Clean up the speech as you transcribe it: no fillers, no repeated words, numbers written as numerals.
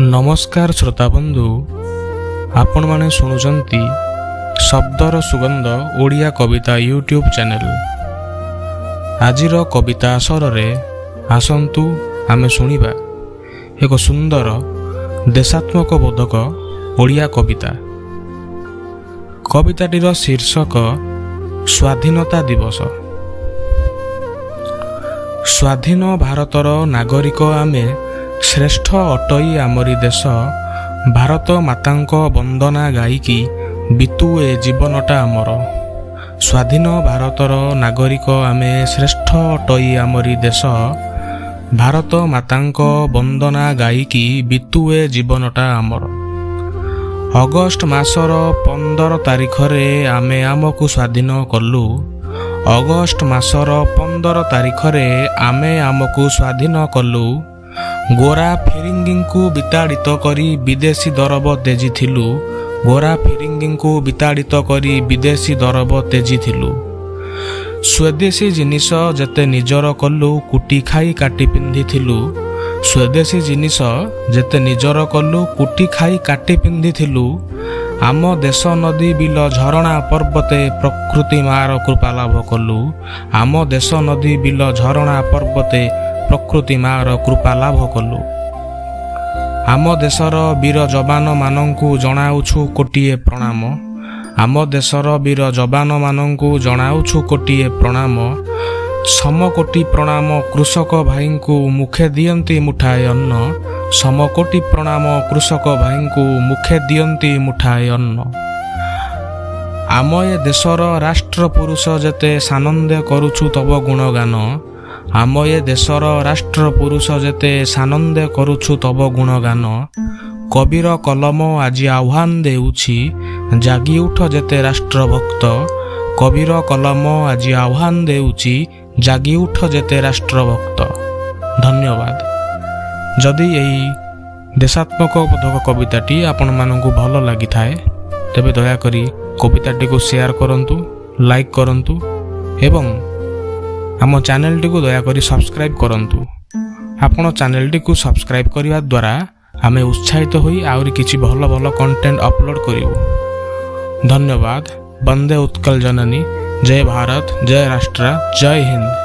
ନମସ୍କାର ଶ୍ରୋତାବନ୍ଧୁ, ଆପଣମାନେ ଶୁଣୁଛନ୍ତି ଶବ୍ଦର ସୁଗନ୍ଧ ଓଡ଼ିଆ କବିତା ୟୁଟ୍ୟୁବ୍ ଚ୍ୟାନେଲ। ଆଜିର କବିତା ଆସରରେ ଆସନ୍ତୁ ଆମେ ଶୁଣିବା ଏକ ସୁନ୍ଦର ଦେଶାତ୍ମକ ବୋଧକ ଓଡ଼ିଆ କବିତା। କବିତାଟିର ଶୀର୍ଷକ ସ୍ୱାଧୀନତା ଦିବସ। ସ୍ୱାଧୀନ ଭାରତର ନାଗରିକ ଆମେ, ଶ୍ରେଷ୍ଠ ଅଟଇ ଆମରି ଦେଶ। ଭାରତ ମାତାଙ୍କ ବନ୍ଦନା ଗାଇକି ବିତୁ ଏ ଜୀବନଟା ଆମର। ସ୍ୱାଧୀନ ଭାରତର ନାଗରିକ ଆମେ, ଶ୍ରେଷ୍ଠ ଅଟଇ ଆମରି ଦେଶ। ଭାରତ ମାତାଙ୍କ ବନ୍ଦନା ଗାଇକି ବିତୁ ଏ ଜୀବନଟା ଆମର। ଅଗଷ୍ଟ ମାସର 15 ତାରିଖରେ ଆମେ ଆମକୁ ସ୍ୱାଧୀନ କଲୁ। ଅଗଷ୍ଟ ମାସର 15 ତାରିଖରେ ଆମେ ଆମକୁ ସ୍ୱାଧୀନ କଲୁ। ଗୋରା ଫିରିଙ୍ଗିଙ୍କୁ ବିତାଡ଼ିତ କରି ବିଦେଶୀ ଦରବ ତେଜିଥିଲୁ। ଗୋରା ଫିରିଙ୍ଗିଙ୍କୁ ବିତାଡ଼ିତ କରି ବିଦେଶୀ ଦରବ ତେଜିଥିଲୁ। ସ୍ୱଦେଶୀ ଜିନିଷ ଯେତେ ନିଜର କଲୁ, କୁଟି ଖାଇ କାଟି ପିନ୍ଧିଥିଲୁ। ସ୍ୱଦେଶୀ ଜିନିଷ ଯେତେ ନିଜର କଲୁ, କୁଟି ଖାଇ କାଟି ପିନ୍ଧିଥିଲୁ। ଆମ ଦେଶ ନଦୀ ବିଲ ଝରଣା ପର୍ବତେ ପ୍ରକୃତି ମାର କୃପା ଲାଭ କଲୁ। ଆମ ଦେଶ ନଦୀ ବିଲ ଝରଣା ପର୍ବତେ ପ୍ରକୃତି ମାର କୃପା ଲାଭ କଲୁ। ଆମ ଦେଶର ବୀର ଯବାନମାନଙ୍କୁ ଜଣାଉଛୁ କୋଟିଏ ପ୍ରଣାମ। ଆମ ଦେଶର ବୀର ଯବାନମାନଙ୍କୁ ଜଣାଉଛୁ କୋଟିଏ ପ୍ରଣାମ। ସମକୋଟି ପ୍ରଣାମ କୃଷକ ଭାଇଙ୍କୁ, ମୁଖେ ଦିଅନ୍ତି ମୁଠାଏ ଅନ୍ନ। ସମକୋଟି ପ୍ରଣାମ କୃଷକ ଭାଇଙ୍କୁ, ମୁଖେ ଦିଅନ୍ତି ମୁଠାଏ ଅନ୍ନ। ଆମ ଏ ଦେଶର ରାଷ୍ଟ୍ର ପୁରୁଷ ଯେତେ, ସାନନ୍ଦେ କରୁଛୁ ତବ ଗୁଣଗାନ। ଆମ ଏ ଦେଶର ରାଷ୍ଟ୍ର ପୁରୁଷ ଯେତେ, ସାନନ୍ଦେ କରୁଛୁ ତବ ଗୁଣଗାନ। କବିର କଲମ ଆଜି ଆହ୍ୱାନ ଦେଉଛି, ଜାଗି ଉଠ ଯେତେ ରାଷ୍ଟ୍ରଭକ୍ତ। କବିର କଲମ ଆଜି ଆହ୍ୱାନ ଦେଉଛି, ଜାଗି ଉଠ ଯେତେ ରାଷ୍ଟ୍ରଭକ୍ତ। ଧନ୍ୟବାଦ। ଯଦି ଏହି ଦେଶାତ୍ମକ ବୋଧକ କବିତାଟି ଆପଣମାନଙ୍କୁ ଭଲ ଲାଗିଥାଏ, ତେବେ ଦୟାକରି କବିତାଟିକୁ ସେୟାର କରନ୍ତୁ, ଲାଇକ୍ କରନ୍ତୁ ଏବଂ ଆମ ଚ୍ୟାନେଲଟିକୁ ଦୟାକରି ସବସ୍କ୍ରାଇବ୍ କରନ୍ତୁ। ଆପଣ ଚ୍ୟାନେଲଟିକୁ ସବସ୍କ୍ରାଇବ୍ କରିବା ଦ୍ୱାରା ଆମେ ଉତ୍ସାହିତ ହୋଇ ଆହୁରି କିଛି ଭଲ ଭଲ କଣ୍ଟେଣ୍ଟ ଅପଲୋଡ଼ କରିବୁ। ଧନ୍ୟବାଦ। ବନ୍ଦେ ଉତ୍କଳ ଜନନୀ। ଜୟ ଭାରତ, ଜୟ ରାଷ୍ଟ୍ର, ଜୟ ହିନ୍ଦ।